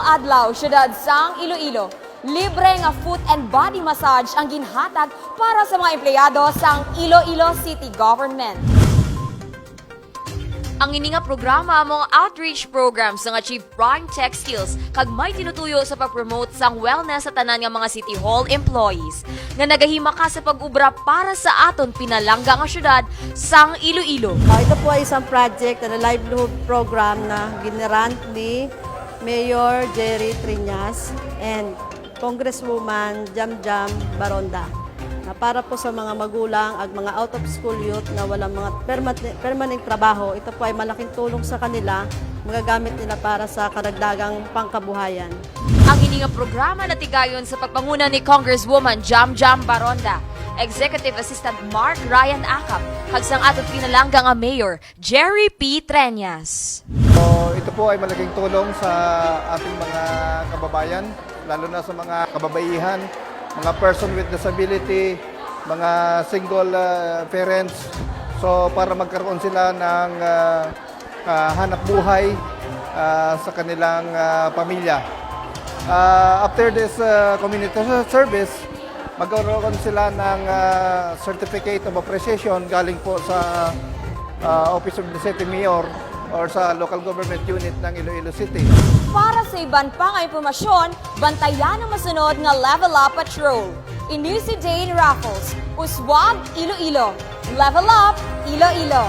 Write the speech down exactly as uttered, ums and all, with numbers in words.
Adlaw, Siyudad sang Iloilo. Libre nga foot and body massage ang ginhatag para sa mga empleyado sang Iloilo City Government. Ang ini nga programa amo ang outreach program sang Achieve Prime Textiles kag may tinutuyo sa pag-promote sang wellness sa tanan nga mga City Hall employees nga nagahimaka sa pag-ubra para sa aton pinalangga nga syudad sang Iloilo. Ah, ito po ay isang project na livelihood program na ginrant ni Mayor Jerry Triñas and Congresswoman Jamjam Baronda, na para po sa mga magulang ag mga out-of-school youth na walang mga permanent, permanent trabaho. Ito po ay malaking tulong sa kanila, magagamit nila para sa karagdagang pangkabuhayan. Ang ini nga programa natigayon sa pagpanguna ni Congresswoman Jamjam Baronda, Executive Assistant Mark Ryan Acap, kag sang aton pinalangga nga Mayor, Jerry P. Treñas. So, ito po ay malaking tulong sa ating mga kababayan, lalo na sa mga kababaihan, mga person with disability, mga single, ah, parents. So, para magkaroon sila ng, ah, ah, hanap buhay, ah, sa kanilang, ah, pamilya. Ah, after this, ah, community ser-, service, magkaroon sila ng, ah, certificate of appreciation galing po sa, ah, Office of the City Mayor or sa local government unit ng Iloilo City. Para sa iban pa nga impormasyon, bantayan ang masunod nga Level Up Patrol. Ini si Dane Raffles, Uswag, Iloilo. Level Up, Iloilo.